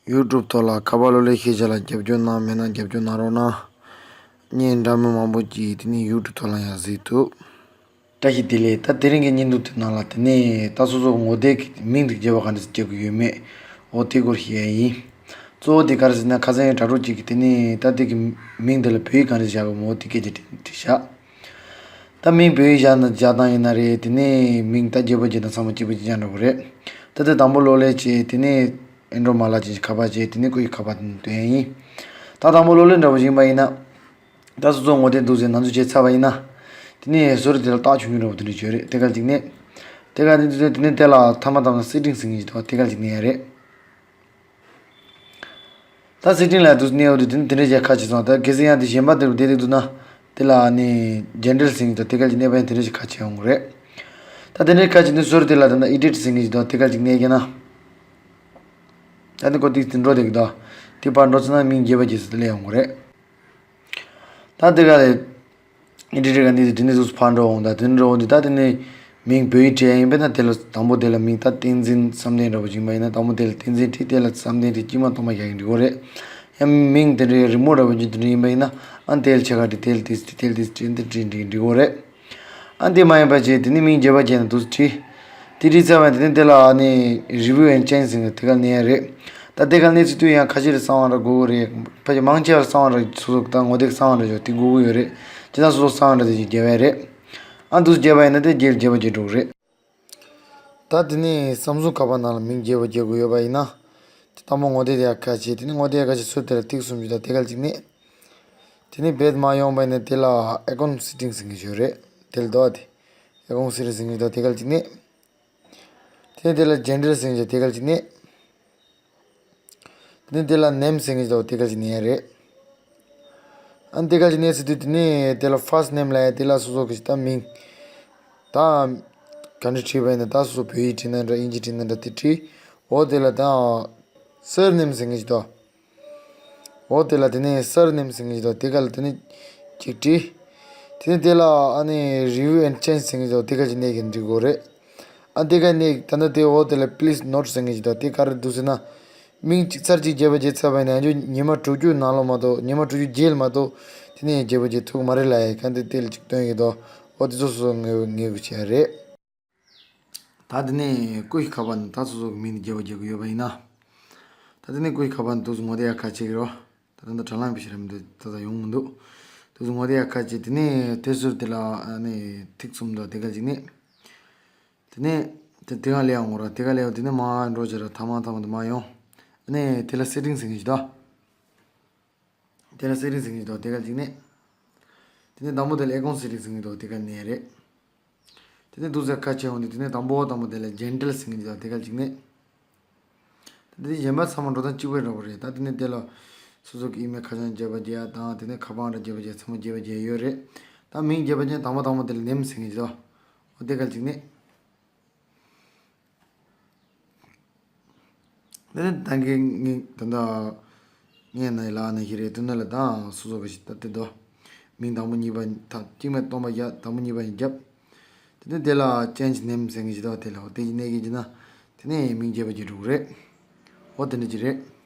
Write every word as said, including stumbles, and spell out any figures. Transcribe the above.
ཡུ་ཊུབ་ཐོག་ལ་ཁ་པར་གློག་ཀླད་ཤེས་བྱ་ལ་རྒྱབ་སྐྱོར་གནང་མེད་ན་རྒྱབ་སྐྱོར་གནང་རོགས་གནང་། བརྙན་འདྲ་མིན་མང་པོ་ཅིག་དེ་ནས་ཡུ་ཊུབ་ཐོག་ལ་ཡང་གཟིགས་ཐུབ། བཀྲ་ཤིས་བདེ་ལེགས། ད་དེ་རིང་གི་བརྙན་ཐུང་དེ་ནང་ལ་དེ་ནས་ད་སོ་སོ་ངོ་དེབ་ཀྱི་མིང་དེ་རྒྱས་པ་ག་འདྲ་སེ་རྒྱག་གི་ཡོད་མེད། འོ་དེ་སྐོར་བཤད་ཡ་ཡིན། གཙོ་བོ་དེ་ག་རེ་ཟེར་ན་ཁ་སང་ཡང་དྲ་གྲོགས་ཅིག་གིས་དེ་ནས་ད་དེ་གི་མིང་དེ་ལ་བོད་ཡིག་ག་འདྲ་སེ་བཞག་གི་མོ་དེ་སྐད་ཆ་དྲིས་བཞག། ད་མིང་བོད་ཡིག་བཞག་ན་བཞག་སྟངས་ཡིན་ན་རེད། དེ་ནས་མིང་ད་རྒྱས་པ་རྒྱས་ན་ཚང་མ་གཅིག་པ་གཅིག་རྐྱང་འདྲ་པོ་རེད། ད་དེ་དང་པོ་གློག་ཀླད་བྱས། དེ་ནས་ཨེན་ཌོ་མ་ལ་ཅིག་ཁ་པར་བྱས། དེ་ནས་ཁོ་ཡི་ཁ་པར་དེ་ནས་སྟོན་ཡ་ཡིན། ད་དང་པོ་གློག་ཀླད་འདྲ་པོ་ཞིག་ཡིན་པ་ཡིན་ན། ད་སོ་སོ་ངོ་དེབ་འདུག་ཟེར་ནང་འཛུལ་བྱས་ཚར་བ་ཡིན་ན། དེ་ནས་ཟུར་དེ་ལ་རྟགས་ཆུང་ཆུང་འདྲ་པོ་དེ་འདྲ་ཡོད་རེད། དེ་ག་ཅིག་ནས། དེ་ག་ནས་དེ་ནས་དེ་ལ་ཐ་མ་ཐ་མ་སེ་ཊིང་ཟེར་མཁན་ཞིག་འདུག་དེ་ག་ཅིག་ནས་ཡ་རེད། ད་སེ་ཊིང་ལ་འདུག་གནས་འོ་དེ་དེ་འདྲ་བྱས་ཁ་ཕྱེ་སོང་། ད་གལ་སྲིད་ཡང་དེ་གཞན་པ་དེ་རུ་བསྡད་དེ་འདུག་ན། དེ་ལ་ནི་ཇེན་ཌར་ཟེར་མཁན་དང་དེ་ག་ཅིག་གནས་པ་ཡང་དེ་འདྲ་ཞིག་ཁ་ཕྱེ་ཡོང་གི་རེད། ད་དེ་འདྲའི་ཁ་ཕྱེ་དུས་ཟུར་དེ་ལ་ད་ལྟ་ཨེ་ཌིཊ་ཟེར་མཁན་ཞིག་འདུག་དེ་ག་ཅིག་གནས་ཀྱི་ན། ད་ནི་ཁོ་ཏིག་དེ་འགྲོ་བསྡད་ཀྱི་འདུག་དེ་ཕར་འགྲོ་ཚར་ན་མིང་རྒྱས་པ་རྒྱས་སུ་སླེབས་ཡོང་གི་རེད། ད་དེ་ག་ལས། ཨེ་ཌིཊ་ག་ནི་དེ་ནས་ཟུར་ཕར་འགྲོ་འོང་། ད་དེ་ནས་འགྲོ་འོང་དུས་ད་དེ་ནས་མིང་བོད་ཡིག་བྲིས་ཡ་ཡིན་པས་ན། དེ་ལ་དང་པོ་དེ་ལ་མིང་ད་བསྟན་འཛིན་བསམ་གཏན་འདྲ་པོ་ཅིག་ཡིན་པ་ཡིན་ན། དང་པོ་དེ་ལ་བསྟན་འཛིན་བྲིས། དེ་ལ་བསམ་གཏན་བྲིས། དཀྱིལ་མ་སྟོང་པ་བཞག་གིན་འབྲི་དགོས་རེད། ཡང་མིང་དེ་འདྲའི་རི་མོ་འདྲ་པོ་ཅིག་དེ་འདྲ་ཡིན་པ་ཡིན་ན། ཨ་ནི་དེ་ལ་ཕྱེད་ཀ་བྲིས། དེ་ལ་དེ་དེ་ལ་དེ་བྲིས་འདི་བྲིས་འདི་འབྲི་དགོས་རེད། ཨ་འདི་མ་ཡིན་པ་བྱས་དེ་ནི་མིང་རྒྱས་པ་བྱས་ན་འདུག་སེ་བྲིས། དེ་བྲིས་ཚར་བ་དེ་ནི་དེ་ལ་ཨ་ནི་རི་བིའུ་ཨེན་ཌི་ཅེན་ཇི་ཟེར་མཁན་དེ་ག་གནས་ཡ་རེད། ད་དེ་ག་གནས་ཚུལ་དུས་ཡང་ཁ་ཤས་རེ་གསང་བ་འདྲ་དགོས་ཀྱི་རེད། ཕལ་ཆེར་མང་ཆེ་བར་གསང་བ་འདྲ་སོ་སོ་ད་ངོ་དེབ་གསང་བ་འདྲ་ཅིག་དེ་དགོས་ཀྱི་ཡོད་རེད། ཇི་ལྟར་སོ་སོ་གསང་བ་འདྲ་དེ་ཅིག་རྒྱས་པ་རེད། ཨ་འདུག་སེ་རྒྱས་པ་ཡིན་ན་དེ་རྒྱས་རྒྱས་པ་ཅིག་འགྲོ་གི་རེད། ད་དེ་ནས་སམ་སུང་ཁ་པར་ནང་ལ་མིང་རྒྱས་པ་རྒྱག་དགོས་ཡོད་པ་ཡིན་ན། དེ་དང་པོ་ངོ་དེབ་དེ་ཡར་ཁ་ཕྱེ། དེ་ནས་ངོ་དེབ་ཡར་ཁ་ཕྱེ་ཟུར་དེ་ལ་ཏིག་གསུམ་ཅིག་དང་དེ་ག་ཅིག་གནས། དེ་ནས་བེད་མ་ཡོང་བ་ཡིན་ན་དེ་ལ་ཨེ་ཀོན་སེ་ཊིང་ཟེར་མཁན་ཞིག་ཡོད་རེད། དེ་ལ་འདུག་སྟེ། ཨེ་ཀོན་སེ་ཊིང་ཟེར་མཁན་ཞིག་འདུག་དེ་ག་ཅིག་གནས། དེ་ནས་དེ་ལ་ཇེན་ཌར་ཟེར་མཁན་ཞིག་དེ་ག་ཅིག་གནས། དེ་ནས་དེ་ལ་ནེམ་ཟེར་མཁན་ཞིག་འདུག་དེ་ག་ཅིག་གནས་ཡ་རེད། ཨ་དེ་ག་ཅིག་གནས་ཚར་དུས་དེ་ནས་དེ་ལ་ཕར་སི་ཊི་ནེམ་ལབ་ཡ་དེ་ལ་སོ་སོ་གི་ཞིག་ད་མིང་། ད་ག་འདྲ་བྲིས་པ་ཡིན་ན། ད་སོ་སོ་བོད་ཡིག་བྲིས་ན་འདྲ་དབྱིན་ཇི་བྲིས་ན་འདྲ་དེ་བྲིས། འོ་དེ་ལ་ད་སར་ནེམ་ཟེར་མཁན་ཞིག་འདུག་འོ་དེ་ལ་དེ་ནས་སར་ནེམ་ཟེར་མཁན་ཞིག་འདུག་དེ་ག་ལ་དེ་ནས་གཅིག་བྲིས། དེ་ནས་དེ་ལ་ཨ་ནི་རི་བིའུ་ཨེན་ཌི་ཅེན་ཇི་ཟེར་མཁན་ཞིག་འདུག་དེ་ག་ཅིག་གནས་གིན་འབྲི་དགོས་རེད། ཨ་དེ་ག་གནས་ད་ནི་དེ་འོ་དེ་ལ་པི་ལི་ཛི་ནོ་ཊི་ཟེར་མཁན་ཞིག་འདུག་དེ་ག་རེ་འདུག་ཟེར་ན། མིང་གཅིག་ཚར་གཅིག་རྒྱས་པ་བྱས་ཚར་བ་ཡིན་ན་ཡང་ཉི་མ་དྲུག་ཅུ་ནང་ལོགས་མ་གཏོགས། ཉི་མ་དྲུག་ཅུ་རྗེས་ལ་མ་གཏོགས་དེ་ནས་རྒྱས་པ་བྱེད་ཐུབ་ཀྱི་མ་རེད་ལབ་ཡ་ག་འདི་དེ་ལ་གཅིག་སྟོན་གྱི་འདུག་འོ་དེ་ཚོ་སོ་སོ་ངེས་ངེས་དགོས་བྱས་རེད། ད་དེ་ནས་སྐུ་ཞབས་ཁ་པར་ནས་ད་སོ་སོ་གི་མིང་དེ་རྒྱས་པ་རྒྱག་གི་ཡོད་པ་ཡིན་ན། ད་དེ་ནས་སྐུ་ཞབས་ཁ་པར་ནས་དུས་སུ་ངོ་དེབ་ཡར་ཁ་ཕྱེ་གི་རོ། ད་ད་ལྟ་དྲ་ལམ་པའི་ཕྱིར་མི་འདུག་ད་ད་ཡོང་མི་འདུག་དུས་སུ་ངོ་དེབ་ཡར་ཁ་ཕྱེ། དེ་ནས་དེ་ཟུར་དེ་ལ་ཨ་ནི་ཐིག་གསུམ་འདུག་དེ་ག་ཅིག་གནས། དེ་ནས་དེ་དེ་ག་ལས་ཡང་ངོ་ར་དེ་ག་ལས་ཡང་དེ་ནས་མར་འགྲོ་བྱས་ར་ཐ་མ་ཐ་མ་དེ་མར་ཡོང་། ཨ་ནི་དེ་ལ་སེ་ཊིང་ཟེར་མཁན་ཞིག་འདུག་དེ་ལ་སེ་ཊིང་ཟེར་མཁན་ཞིག་འདུག་དེ་ག་ཅིག་གནས། དེ་ནས་དང་པོ་དེ་ལ་ཨེ་ཀོན་སེ་ཊིང་ཟེར་མཁན་འདུག་དེ་ག་གནས་རེད། དེ་ནས་འདུག་སེ་ཁ་ཕྱེ་ཡོང་དུས་དེ་ནས་དང་པོ་དང་པོ་དེ་ལ་ཇེན་ཌར་ཟེར་མཁན་ཞིག་འདུག་དེ་ག་ཅིག་གནས། དེ་ནས་གཞན་པ་ཚང་མ་འགྲོ་སྟངས་གཅིག་པ་འདྲ་པོ་རེད། ད་དེ་ནས་དེ་ལ་སོ་སོ་གི་ཨི་མེལ་ཁ་བྱང་རྒྱས་པ་རྒྱག་ཡ་དང་། དེ་ནས་ཁ་པར་འདྲ་རྒྱས་པ་རྒྱག་ཚང་མ་རྒྱས་པ་རྒྱག་ཡོད་རེད། ད་མིང་རྒྱས་པ་ཅན་དང་པོ་དང་པོ་དེ་ལ་ནེམ་ཟེར་མཁན་ཞིག་འདུག་འོ་དེ་ག་ཅིག་གནས། དེ་ནས་ད་གིན་ངས་ད་ལྟ་ངས་ནས་ལ་ནས་ཤི་རེད་དུ་ན་ལ་དང་སོ་སོ་གི་ཞིག་ད་དེ་དོ། མིང་དང་པོ་གཉིས་པ་ད་གཅིག་མེད་སྟོང་པ་བརྒྱབ། དང་པོ་གཉིས་པ་ཡིན་རྒྱབ། དེ་ནས་དེ་ལ་ཅེན་ཇི་ནེམ་ཟེར་མཁན་ཞིག་འདུག་དེ་ལ་འོ་དེ་ཡིན་ནས་གི་ཅི་ན། དེ་ནས་མིང་རྒྱས་པ་ཅིག་འགྲོ་གི་རེད། འོ་དེ་འདྲ་ཅིག་རེད།